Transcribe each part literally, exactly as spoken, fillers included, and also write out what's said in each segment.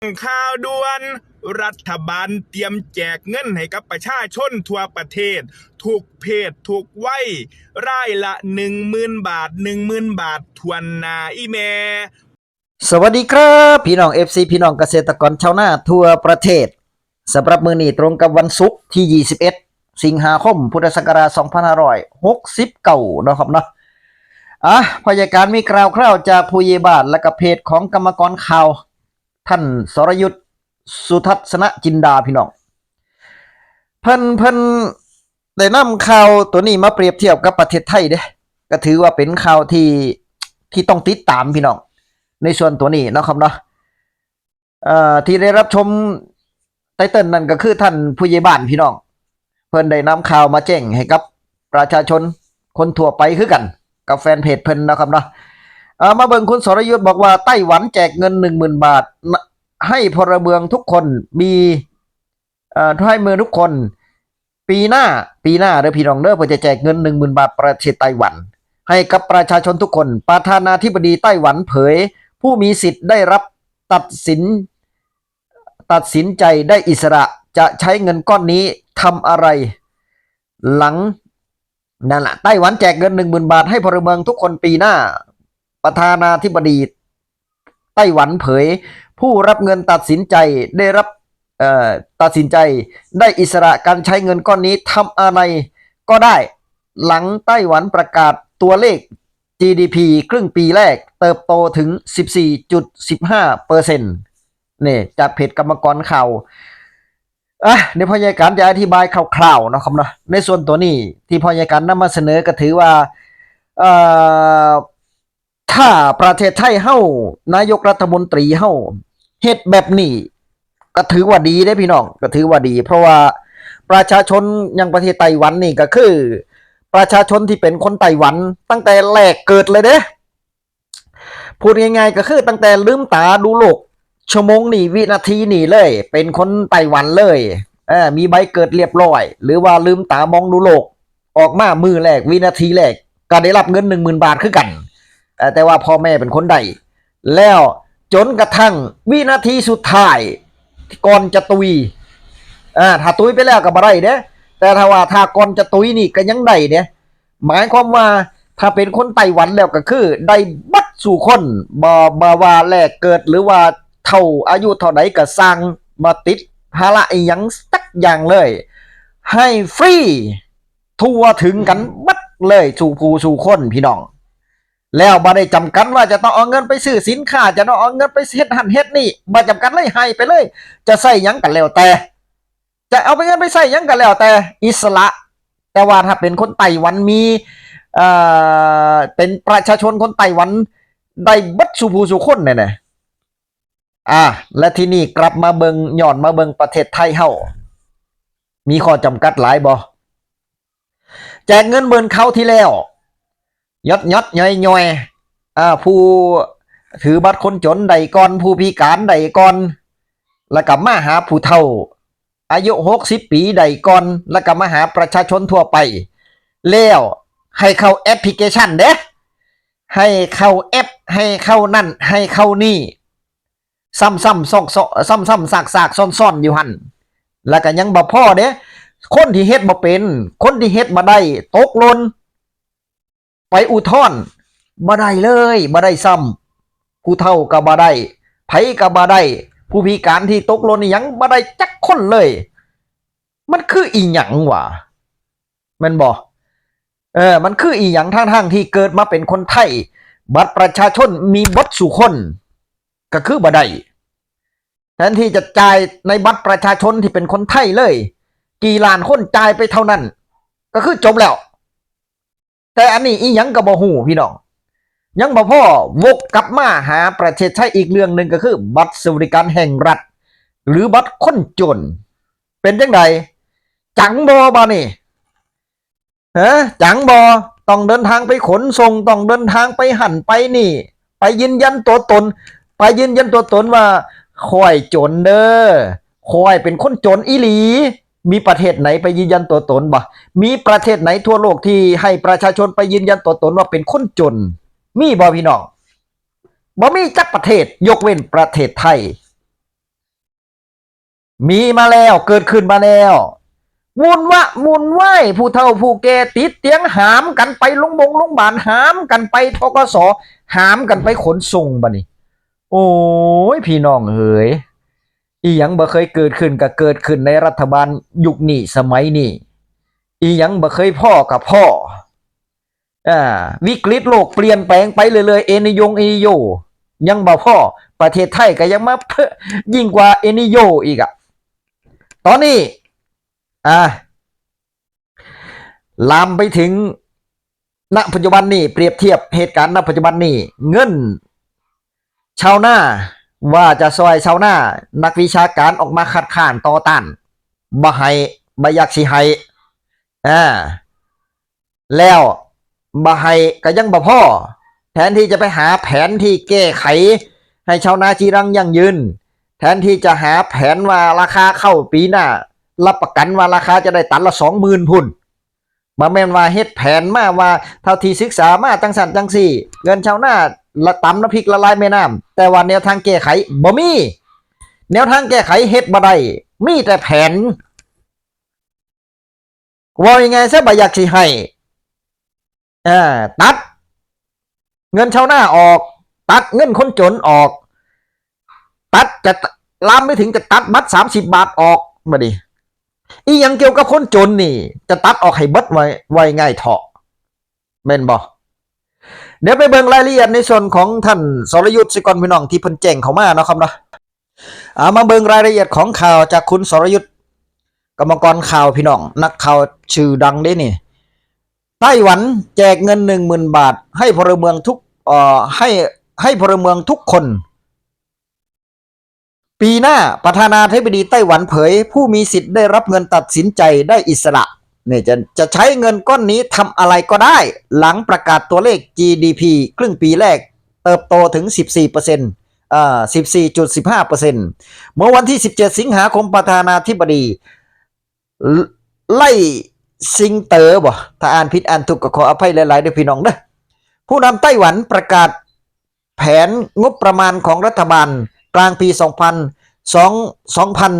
ข่าวด่วน รัฐบาลเตรียมแจกเงินให้กับประชาชนทั่วประเทศ ทุกเพศทุกวัย รายละ หนึ่งหมื่น บาท หนึ่งหมื่น บาท ถ้วนหน้าอีแม่ สวัสดีครับพี่น้อง เอฟซี พี่น้องเกษตรกรชาวนาทั่วประเทศ สำหรับมื้อนี้ตรงกับวันศุกร์ที่ ยี่สิบเอ็ด สิงหาคม พุทธศักราช สองพันห้าร้อยหกสิบเก้า เนาะครับเนาะ อ่ะ พยากรณ์มีกล่าวคร่าวจากผู้ใหญ่บ้านและก็เพจของกรรมกรข่าว ท่านสรยุทธ สุทัศนจินดาพี่น้อง เพิ่นเพิ่นได้นำข่าวตัวนี้มาเปรียบเทียบกับประเทศไทยเด้ ก็ถือว่าเป็นข่าวที่ที่ต้องติดตามพี่น้อง ในส่วนตัวนี้เนาะครับเนาะ เอ่อ ที่ได้รับชมไตเติลนั่นก็คือท่านผู้ใหญ่บ้านพี่น้อง เพิ่นได้นำข่าวมาแจ้งให้กับประชาชนคนทั่วไปคือกัน กับแฟนเพจเพิ่นนะครับเนาะ เอ่อ มาเบิ่งคุณสรยุทธบอกว่าไต้หวันแจกเงิน หนึ่งหมื่น บาท ให้พลเมืองทุกคนมี เอ่อ ให้เมืองทุกคน ปีหน้า ปีหน้าเด้อพี่น้องเด้อ เพิ่นจะแจกเงิน หนึ่งหมื่น บาทประเทศไต้หวัน ให้กับประชาชนทุกคน ประธานาธิบดีไต้หวันเผย ผู้มีสิทธิ์ได้รับตัดสิน ตัดสินใจได้อิสระ จะใช้เงินก้อนนี้ทำอะไร หลัง นั่นแหละ ไต้หวันแจกเงิน หนึ่งหมื่น บาทให้พลเมืองทุกคนปีหน้า ประธานาธิบดีไต้หวันเผย ผู้รับเงินตัดสินใจได้รับ เอ่อ ตัดสินใจได้อิสระ การใช้เงินก้อนนี้ทำอะไรก็ได้ หลังไต้หวันประกาศตัวเลข จีดีพี ครึ่งปีแรกเติบโตถึง สิบสี่จุดสิบห้าเปอร์เซ็นต์ นี่จากเพจกรรมกรข่าว อ่ะ เดี๋ยวพ่อใหญ่การจะอธิบายคร่าวๆเนาะครับเนาะ ในส่วนตัวนี้ที่พ่อใหญ่การนำมาเสนอก็ถือว่า เอ่อ ถ้าประเทศไทยเฮา นายกรัฐมนตรีเฮาเฮ็ดแบบนี้ ก็ถือว่าดีเด้พี่น้อง ก็ถือว่าดี เพราะว่าประชาชนอย่างประเทศไต้หวันนี่ก็คือ ประชาชนที่เป็นคนไต้หวันตั้งแต่แรกเกิดเลยเด้ พูดง่ายๆก็คือตั้งแต่ลืมตาดูโลก ชั่วโมงนี้ วินาทีนี้เลย เป็นคนไต้หวันเลย เออ มีใบเกิดเรียบร้อย หรือว่าลืมตามองดูโลก ออกมามื้อแรก วินาทีแรก ก็ได้รับเงิน หนึ่งหมื่น บาทคือกัน เออ แต่ว่าพ่อแม่เป็นคนได้ แล้วจนกระทั่งวินาทีสุดท้าย ก่อนจะตุย อ่า ถ้าตุยไปแล้วก็บ่ได้เด้ แต่ถ้าว่าถ้าก่อนจะตุยนี่ก็ยังได้เด้ หมายความว่าถ้าเป็นคนไต้หวันแล้วก็คือได้เบิดสู่คน บ่ บ่ว่าแรกเกิดหรือว่าเฒ่าอายุเท่าใดก็ซ่าง บ่ติดภาระอีหยังสักอย่างเลย ให้ฟรี ทั่วถึงกันเบิดเลยสู่ผู้สู่คนพี่น้อง แล้วบ่ได้จำกัดว่าจะต้องเอาเงินไปซื้อสินค้า จะต้องเอาเงินไปเฮ็ดหั้นเฮ็ดนี่ บ่จำกัดเลย ให้ไปเลย จะใช้หยังก็แล้วแต่ จะเอาไปเงินไปใช้หยังก็แล้วแต่ อิสระ แต่ว่าถ้าเป็นคนไต้หวันมี เอ่อ เป็นประชาชนคนไต้หวัน ได้เบิดสู่ผู้สู่คนเนี่ยนะ อ่า และที่นี่กลับมาเบิ่ง ย้อนมาเบิ่งประเทศไทยเฮา มีข้อจำกัดหลายบ่ แจกเงินเหมือนคราวที่แล้ว ยอดยอดย่อยย่อย อ่า ผู้ถือบัตรคนจนได้ก่อน ผู้พิการได้ก่อน แล้วก็มาหาผู้เฒ่า อายุ หกสิบ ปีได้ก่อน แล้วก็มาหาประชาชนทั่วไป แล้วให้เข้าแอปพลิเคชันเด้ ให้เข้าแอป ให้เข้านั่น ให้เข้านี่ ซ้ำๆซอกๆ ซ้ำๆซากๆซ้อนๆอยู่หั่น แล้วก็ยังบ่พอเด้ คนที่เฮ็ดบ่เป็น คนที่เฮ็ดบ่ได้ ตกหล่น ไปอุทธรณ์ บ่ได้เลย บ่ได้ซ้ำ ผู้เฒ่าก็บ่ได้ ไผก็บ่ได้ ผู้พิการที่ตกหล่นนี่ยังบ่ได้จักคนเลย มันคืออีหยังวะ แม่นบ่ เออ มันคืออีหยัง ทั้งๆที่เกิดมาเป็นคนไทย บัตรประชาชนมีเบิดสู่คน ก็คือบ่ได้ แทนที่จะจ่ายในบัตรประชาชนที่เป็นคนไทยเลย กี่ล้านคนจ่ายไปเท่านั้น ก็คือจบแล้ว แต่อันนี้อีหยังก็บ่ฮู้พี่น้อง ยังบ่พอ วกกลับมาหาประเทศไทยอีกเรื่องหนึ่งก็คือบัตรสวัสดิการแห่งรัฐ หรือบัตรคนจน เป็นจังใด จังบ่บาดนี้ ฮะ จังบ่ ต้องเดินทางไปขนส่ง ต้องเดินทางไปหั่นไปนี่ ไปยืนยันตัวตน ไปยืนยันตัวตนว่า ข้อยจนเด้อ ข้อยเป็นคนจนอีหลี มีประเทศไหนไปยืนยันตัวตนบ่ มีประเทศไหนทั่วโลกที่ให้ประชาชนไปยืนยันตัวตนว่าเป็นคนจน มีบ่พี่น้อง บ่มีจักประเทศ ยกเว้นประเทศไทย มีมาแล้ว เกิดขึ้นมาแล้ว วุ่นวะวุ่นวาย ผู้เฒ่าผู้แก่ติดเตียง หามกันไปโรงบงโรงพยาบาล หามกันไป ทกส หามกันไปขนส่ง บัดนี้ โอ้ย พี่น้องเอ๋ย อีหยังบ่เคยเกิดขึ้นก็เกิดขึ้นในรัฐบาลยุคนี้สมัยนี้ อีหยังบ่เคยพ้อก็พ้อ อ่า วิกฤตโลกเปลี่ยนแปลงไปเรื่อยๆ เอลนิโย เอลนิโญ ยังบ่พ้อ ประเทศไทยก็ยังมาเพิ่ม ยิ่งกว่าเอลนิโญอีกอะ ตอนนี้ อ่า ลามไปถึง ณ ปัจจุบันนี้ เปรียบเทียบเหตุการณ์ ณ ปัจจุบันนี้ เงินชาวนา ว่าจะซอยชาวนา นักวิชาการออกมาคัดค้านต่อต้าน บ่ให้ บ่อยากสิให้ อ่า แล้วบ่ให้ก็ยังบ่พ้อ แทนที่จะไปหาแผนที่แก้ไข ให้ชาวนาจีรังยั่งยืน แทนที่จะหาแผนว่าราคาข้าวปีหน้า รับประกันว่าราคาจะได้ตันละ สองหมื่น พุ้น บ่แม่นว่าเฮ็ดแผนมาว่า เท่าที่ศึกษามาจั่งซั้นจั่งซี้ เงินชาวนาละตำน้ำพริกละลายแม่น้ำ แต่ว่าแนวทางแก้ไขบ่มี แนวทางแก้ไขเฮ็ดบ่ได้ มีแต่แผน เว้าง่ายๆซะ บ่อยากสิให้ เอ่อ ตัดเงินชาวนาออก ตัดเงินคนจนออก ตัด จะลามไปถึงจะตัดบัตร สามสิบ บาทออก บัดนี้ อีหยังเกี่ยวกับคนจนนี่ จะตัดออกให้เบิด ไว้ ไว้ง่ายเถาะ แม่นบ่ เดี๋ยวไปเบิ่งรายละเอียดในส่วนของท่านสรยุทธ์ซะก่อนพี่น้อง ที่เพิ่นแจ้งเข้ามาเนาะครับเนาะ เอามาเบิ่งรายละเอียดของข่าวจากคุณสรยุทธ์ กรรมกรข่าวพี่น้อง นักข่าวชื่อดังเด้นี่ ไต้หวันแจกเงิน หนึ่งหมื่น บาท ให้พลเมืองทุก เอ่อ ให้ ให้พลเมืองทุกคน ปีหน้าประธานาธิบดีไต้หวันเผย ผู้มีสิทธิ์ได้รับเงินตัดสินใจได้อิสระ เนี่ย จะ จะใช้เงินก้อนนี้ทำอะไรก็ได้ หลังประกาศตัวเลข จีดีพี ครึ่งปีแรก เติบโตถึง สิบสี่เปอร์เซ็นต์ เอ่อ สิบสี่จุดสิบห้าเปอร์เซ็นต์ เมื่อวันที่ สิบเจ็ด สิงหาคม ประธานาธิบดี ไล่ซิงเต๋อบ่ ถ้าอ่านผิดอ่านถูกก็ขออภัยหลายๆ ด้วยพี่น้องเด้อ ผู้นำไต้หวันประกาศแผนงบประมาณของรัฐบาลกลางปี สองพัน สอง สองพัน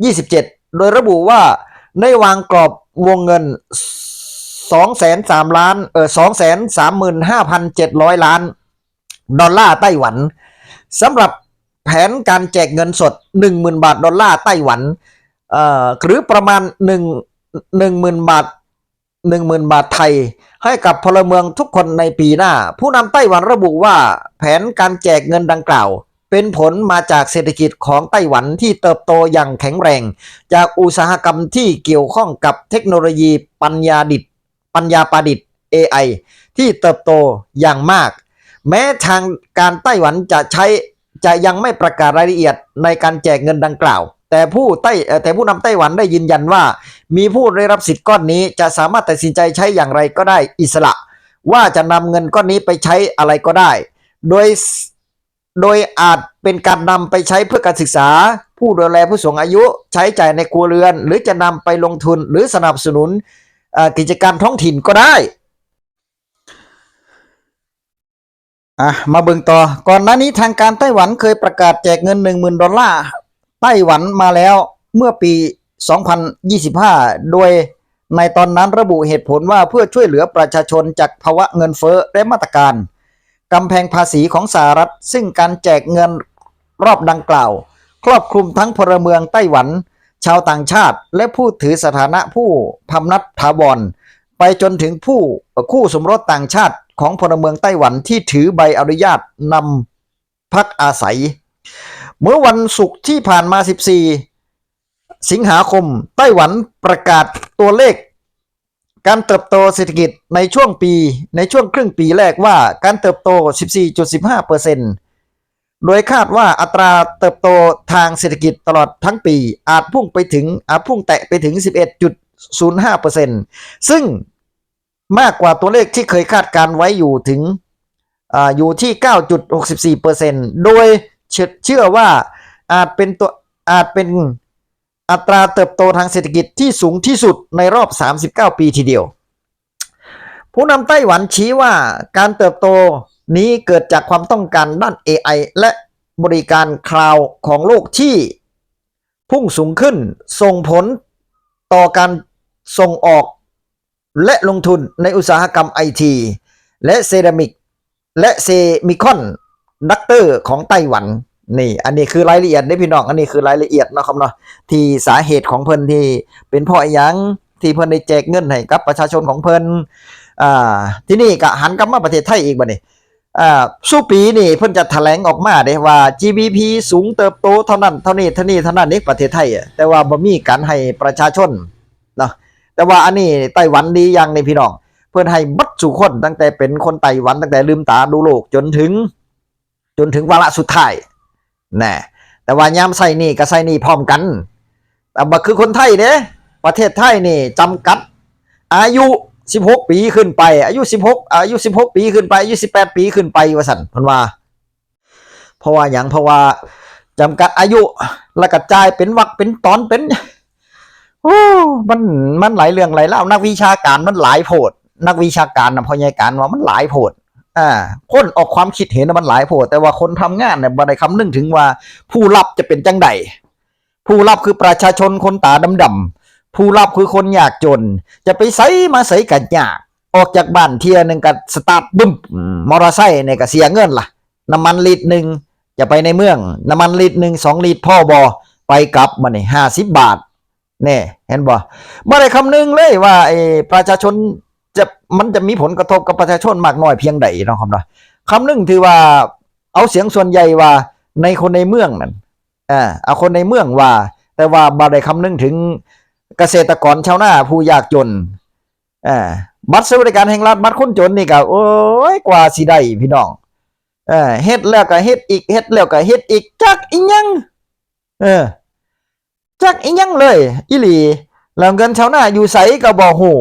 ยี่สิบเจ็ด โดยระบุว่าได้วางกรอบวงเงิน สองแสนสามล้าน เอ่อ สองแสนสามหมื่นห้าพันเจ็ดร้อยล้าน ดอลลาร์ไต้หวัน สำหรับแผนการแจกเงินสด หนึ่งหมื่น บาทดอลลาร์ไต้หวัน เอ่อ หรือประมาณ หนึ่ง หนึ่งหมื่น บาท หนึ่งหมื่น บาทไทย ให้กับพลเมืองทุกคนในปีหน้า ผู้นำไต้หวันระบุว่าแผนการแจกเงินดังกล่าว เป็นผลมาจากเศรษฐกิจของไต้หวันที่เติบโตอย่างแข็งแรง จากอุตสาหกรรมที่เกี่ยวข้องกับเทคโนโลยีปัญญาดิต ปัญญาประดิษฐ์ เอไอ ที่เติบโตอย่างมาก แม้ทางการไต้หวันจะใช้ จะยังไม่ประกาศรายละเอียดในการแจกเงินดังกล่าว แต่ผู้ไต้ เอ่อ แต่ผู้นำไต้หวันได้ยืนยันว่า มีผู้ได้รับสิทธิ์ก้อนนี้จะสามารถตัดสินใจใช้อย่างไรก็ได้อิสระ ว่าจะนำเงินก้อนนี้ไปใช้อะไรก็ได้ โดย โดยอาจเป็นการนำไปใช้เพื่อการศึกษา ผู้ดูแลผู้สูงอายุ ใช้จ่ายในครัวเรือน หรือจะนำไปลงทุน หรือสนับสนุน เอ่อ กิจการท้องถิ่นก็ได้ อ่ะ มาเบิ่งต่อ ก่อนหน้านี้ทางการไต้หวันเคยประกาศแจกเงิน หนึ่งหมื่น ดอลลาร์ไต้หวันมาแล้ว เมื่อปี สองพันยี่สิบห้า โดยในตอนนั้นระบุเหตุผลว่าเพื่อช่วยเหลือประชาชนจากภาวะเงินเฟ้อและมาตรการกำแพงภาษีของสหรัฐ ซึ่งการแจกเงินรอบดังกล่าว ครอบคลุมทั้งพลเมืองไต้หวัน ชาวต่างชาติ และผู้ถือสถานะผู้พำนักถาวร ไปจนถึงผู้คู่สมรสต่างชาติของพลเมืองไต้หวันที่ถือใบอนุญาตนำพักอาศัย เมื่อวันศุกร์ที่ผ่านมา สิบสี่ สิงหาคม ไต้หวันประกาศตัวเลขการเติบโตเศรษฐกิจในช่วงปี ในช่วงครึ่งปีแรกว่าการเติบโต สิบสี่จุดสิบห้าเปอร์เซ็นต์ โดยคาดว่าอัตราเติบโตทางเศรษฐกิจตลอดทั้งปี อาจพุ่งไปถึง อาจพุ่งแตะไปถึง สิบเอ็ดจุดศูนย์ห้าเปอร์เซ็นต์ ซึ่งมากกว่าตัวเลขที่เคยคาดการไว้อยู่ถึง อ่า อยู่ที่ เก้าจุดหกสิบสี่เปอร์เซ็นต์ โดยเชื่อ เชื่อว่าอาจเป็นตัว อาจเป็นอัตราเติบโตทางเศรษฐกิจที่สูงที่สุดในรอบ สามสิบเก้า ปีทีเดียว ผู้นำไต้หวันชี้ว่าการเติบโตนี้เกิดจากความต้องการด้าน เอไอ และบริการคลาวด์ของโลกที่ พุ่งสูงขึ้น ส่งผลต่อการส่งออก และลงทุนในอุตสาหกรรมไอทีและเซรามิก และเซมิคอนดักเตอร์ของไต้หวัน นี่ อันนี้คือรายละเอียดเด้อพี่น้อง อันนี้คือรายละเอียดเนาะครับเนาะ ที่สาเหตุของเพิ่นที่เป็นเพราะอิหยังที่เพิ่นได้แจกเงินให้กับประชาชนของเพิ่น อ่า ทีนี้ก็หันกลับมาประเทศไทยอีกบัดนี้ อ่า สู่ปีนี่เพิ่นจะแถลงออกมาเด้ว่า จีดีพี สูงเติบโตเท่านั้นเท่านี้เท่านี้เท่านั้นนี่ประเทศไทยอะ แต่ว่าบ่มีการให้ประชาชนเนาะ แต่ว่าอันนี้ไต้หวันดีอย่างหนึ่งพี่น้อง เพิ่นให้เบิดสู่คน ตั้งแต่เป็นคนไต้หวัน ตั้งแต่ลืมตาดูโลกจนถึง จนถึงวาระสุดท้าย นะ แต่ว่ายามใช้หนี้ก็ใช้หนี้พร้อมกัน แต่บ่คือคนไทยเด้ ประเทศไทยนี่จำกัดอายุ สิบหก ปีขึ้นไป อายุ สิบหก อายุ สิบหก ปีขึ้นไป อายุ สิบแปด ปีขึ้นไป ว่าซั่น เพิ่นว่า เพราะว่าหยัง เพราะว่าจำกัดอายุ แล้วก็จ่ายเป็นวรรคเป็นตอนเป็น โอ้ มัน มันหลายเรื่องหลายราว นักวิชาการมันหลายโพด นักวิชาการน่ะ พ่อใหญ่การว่ามันหลายโพด อ่า คนออกความคิดเห็นน่ะมันหลายโพด แต่ว่าคนทำงานเนี่ยบ่ได้คำนึงถึงว่าผู้รับจะเป็นจั่งใด ผู้รับคือประชาชนคนตาดำๆ ผู้รับคือคนยากจน จะไปไสมาไสก็ยาก ออกจากบ้านเทื่อหนึ่งก็สตาร์ทบึ้ม มอเตอร์ไซค์เนี่ยก็เสียเงินล่ะ น้ำมันลิตรหนึ่ง จะไปในเมือง น้ำมันลิตรหนึ่ง สองลิตร พอบ่ ไปกลับมานี่ ห้าสิบ บาท แน่ เห็นบ่ บ่ได้คำนึงเลยว่าไอ้ประชาชนจะ มันจะมีผลกระทบกับประชาชนมากน้อยเพียงใดเนาะครับเนาะ คำนึงถือว่าเอาเสียงส่วนใหญ่ว่าในคนในเมืองนั่น อ่า เอาคนในเมืองว่า แต่ว่าบ่ได้คำนึงถึงเกษตรกรชาวนาผู้ยากจน อ่า บัตรสวัสดิการแห่งรัฐ บัตรคนจนนี่ก็ โอ้ย กว่าสิได้พี่น้อง เออ เฮ็ดแล้วก็เฮ็ดอีก เฮ็ดแล้วก็เฮ็ดอีก จักอิหยัง เออ จักอิหยังเลย อีหลี แล้วเงินชาวนาอยู่ไสก็บ่ฮู้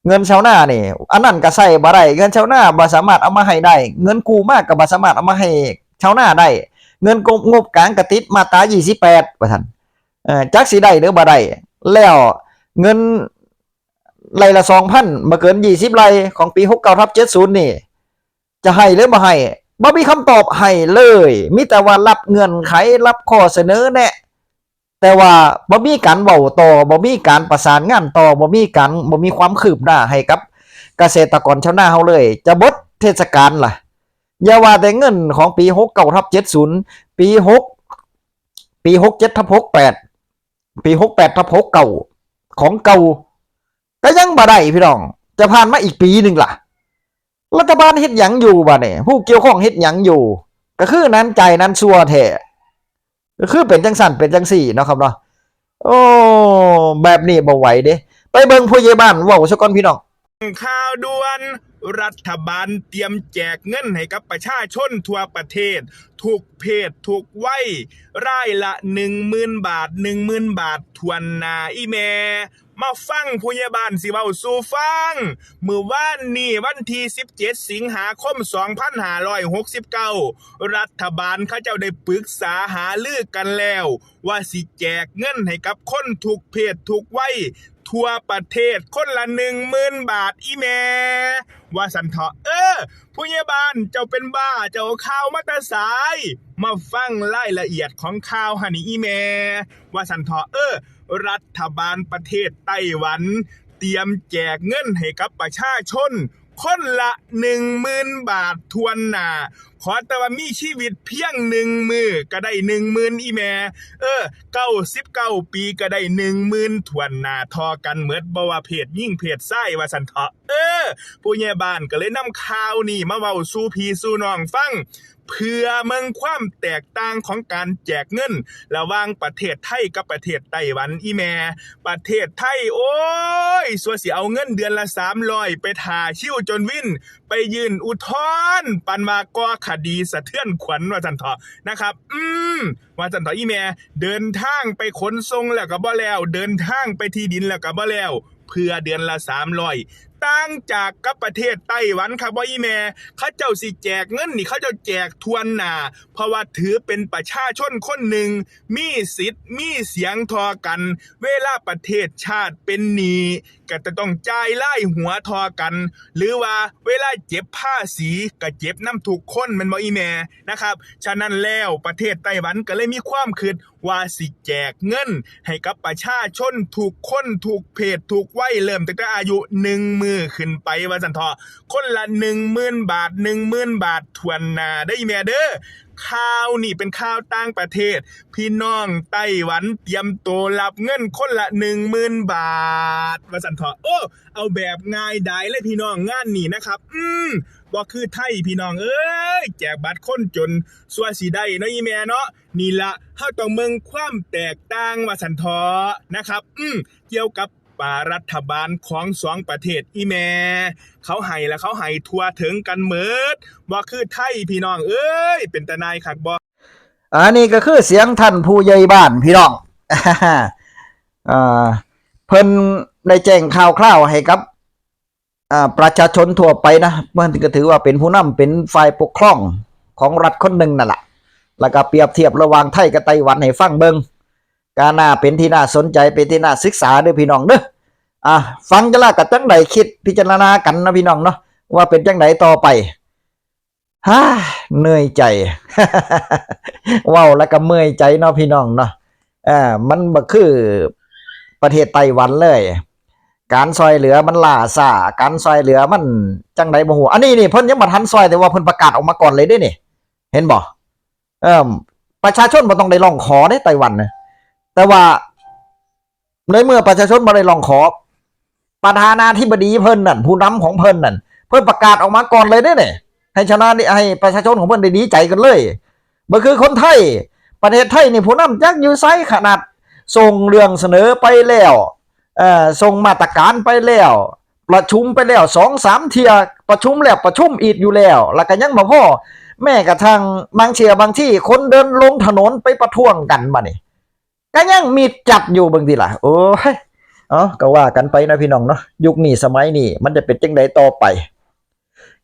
เงินชาวนานี่ อันนั้นก็ใช้บ่ได้ เงินชาวนาบ่สามารถเอามาให้ได้ เงินกู้มาก็บ่สามารถเอามาให้ชาวนาได้ เงินงบกลางก็ติดมาตรายี่สิบแปด ว่าซั่น เออ จักสิได้หรือบ่ได้ แล้วเงินไร่ละ สองพัน บ่เกิน ยี่สิบ ไร่ ของปี หกเก้าทับเจ็ดศูนย์ นี่ จะให้หรือบ่ให้ บ่มีคำตอบให้เลย มีแต่ว่ารับเงื่อนไข รับข้อเสนอแนะ แต่ว่าบ่มีการเว้าต่อ บ่มีการประสานงานต่อ บ่มีการ บ่มีความคืบหน้าให้กับเกษตรกรชาวนาเฮาเลย จะเบิดเทศกาลล่ะ อย่าว่าแต่เงินของปี หกเก้าทับเจ็ดศูนย์ ปี หก ปี หกเจ็ดทับหกแปด ปี หกแปดทับหกเก้า ของเก่า ก็ยังบ่ได้พี่น้อง จะผ่านมาอีกปีหนึ่งล่ะ รัฐบาลเฮ็ดหยังอยู่บัดนี้ ผู้เกี่ยวข้องเฮ็ดหยังอยู่ ก็คือนั้นจ่ายนั้นซัวแท้ ก็คือเป็นจั่งซั่นเป็นจั่งซี่เนาะครับเนาะ โอ้ แบบนี้บ่ไหวเด้ ไปเบิ่งผู้ใหญ่บ้านเว้าซะก่อนพี่น้อง ข่าวด่วน รัฐบาลเตรียมแจกเงินให้กับประชาชนทั่วประเทศ ทุกเพศทุกวัย รายละ หนึ่งหมื่น บาท หนึ่งหมื่น บาทถ้วนหน้า อีแม่ มาฟังผู้ใหญ่บ้านสิเว้าสู่ฟัง มื้อวานนี้วันที่ สิบเจ็ด สิงหาคม สองพันห้าร้อยหกสิบเก้า รัฐบาลเขาเจ้าได้ปรึกษาหารือกันแล้ว ว่าสิแจกเงินให้กับคนทุกเพศทุกวัย ทั่วประเทศคนละ หนึ่งหมื่น บาท อีแม่ ว่าซั่นเถาะ เออ ผู้ใหญ่บ้านเจ้าเป็นบ้า เจ้าเอาข่าวมาแต่ไส มาฟังรายละเอียดของข่าวหั่นนี่ อีแม่ ว่าซั่นเถาะ เออ รัฐบาลประเทศไต้หวัน เตรียมแจกเงินให้กับประชาชน คนละ หนึ่งหมื่น บาทถ้วนหน้า ขอแต่ว่ามีชีวิตเพียงหนึ่งมื้อก็ได้ หนึ่งหมื่น อีแม่ เออ เก้าสิบเก้า ปีก็ได้ หนึ่งหมื่น ถ้วนหน้า ท่อกันหมด บ่ว่าเพศหญิงเพศชาย ว่าซั่นเถาะ เออ ผู้ใหญ่บ้านก็เลยนำข่าวนี้มาเว้าสู่พี่สู่น้องฟัง เพื่อเมืองความแตกต่างของการแจกเงินระหว่างประเทศไทยกับประเทศไต้หวัน อีแม่ ประเทศไทย โอ้ย สัวสิเอาเงินเดือนละ สามร้อย ไปถ่าคิวจนวิน ไปยื่นอุทธรณ์ ปานว่าก่อคดีสะเทือนขวัญ ว่าซั่นเถาะนะครับ อืม ว่าซั่นเถาะ อีแม่ เดินทางไปขนส่งแล้วก็บ่แล้ว เดินทางไปที่ดินแล้วก็บ่แล้ว เพื่อเดือนละ สามร้อย ต่างจากกับประเทศไต้หวันครับบ่อีแม่ เขาเจ้าสิแจกเงินนี่เขาเจ้าแจกทั่วหน้า เพราะว่าถือเป็นประชาชนคนหนึ่ง มีสิทธิ์มีเสียงเท่ากัน เวลาประเทศชาติเป็นหนี้ก็จะต้องจ่ายรายหัวเท่ากัน หรือว่าเวลาเก็บภาษีก็เก็บนำทุกคนแม่นบ่อีแม่นะครับ ฉะนั้นแล้วประเทศไต้หวันก็เลยมีความคิดว่าสิแจกเงินให้กับประชาชนทุกคนทุกเพศทุกวัย เริ่มตั้งแต่อายุหนึ่งมื้อขึ้นไปว่าซั่นเถาะ คนละหนึ่งหมื่นบาท หนึ่งหมื่นบาททั่วหน้าเด้ออีแม่เด้อ ข่าวนี่เป็นข่าวต่างประเทศ พี่น้องไต้หวันเตรียมตัวรับเงินคนละหนึ่งหมื่นบาทว่าซั่นเถาะ โอ้ เอาแบบง่ายดายเลยพี่น้องงานนี้นะครับ อืม บ่คือไทยพี่น้องเอ้ย แจกบัตรคนจน ซั่วสิได้เนาะอีแม่เนาะ นี่ละเฮาต้องเบิ่งความแตกต่างว่าซั่นเถาะนะครับ อืม เกี่ยวกับปารัฐบาลของสองประเทศอีแม่ เขาให้ละเขาให้ทั่วถึงกันหมด บ่คือไทยพี่น้องเอ้ย เป็นตาหน่ายคักบ่ อันนี้ก็คือเสียงท่านผู้ใหญ่บ้านพี่น้อง อ่า เพิ่นได้แจ้งข่าวคราวให้กับ อ่า ประชาชนทั่วไปนะ เพิ่นก็ถือว่าเป็นผู้นำเป็นฝ่ายปกครองของรัฐคนหนึ่งนั่นแหละ แล้วก็เปรียบเทียบระหว่างไทยกับไต้หวันให้ฟังเบิ่ง ก็น่าเป็นที่น่าสนใจ เป็นที่น่าศึกษาเด้อพี่น้องเด้อ อ่ะ ฟังจะละกับจังใดคิดพิจารณากันนะพี่น้องเนาะ ว่าเป็นจังใดต่อไป ฮ่า เหนื่อยใจ เว้าแล้วก็เมื่อยใจเนาะพี่น้องเนาะ เออ มันบ่คือประเทศไต้หวันเลย การซอยเหลือมันล่าช้า การซอยเหลือมันจังใดบ่ฮู้ อันนี้นี่เพิ่นยังบ่ทันซอย แต่ว่าเพิ่นประกาศออกมาก่อนเลยเด้นี่ เห็นบ่ เอิ่ม ประชาชนบ่ต้องได้ร้องขอเด้ไต้หวันนะ แต่ว่าในเมื่อประชาชนบ่ได้ร้องขอ ประธานาธิบดีเพิ่นนั่น ผู้นำของเพิ่นนั่น เพิ่นประกาศออกมาก่อนเลยเด้เนี่ย ให้ชาวนา ให้ประชาชนของเพิ่นได้ดีใจกันเลย บ่คือคนไทย ประเทศไทยนี่ผู้นำจักอยู่ไส ขนาดส่งเรื่องเสนอไปแล้ว เอ่อ ส่งมาตรการไปแล้ว ประชุมไปแล้วสองสามเทื่อ ประชุมแล้วประชุมอีกอยู่แล้ว แล้วก็ยังบ่พอ แม้กระทั่งบางเทื่อบางทีคนเดินลงถนนไปประท้วงกันบัดนี้ ก็ยังมีจัดอยู่เบิ่งติล่ะ โอ้ย เอ้า ก็ว่ากันไปนะพี่น้องเนาะ ยุคนี้สมัยนี้มันจะเป็นจังใดต่อไป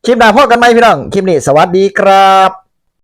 คลิปหน้าพ้อกันใหม่พี่น้อง คลิปนี้สวัสดีครับ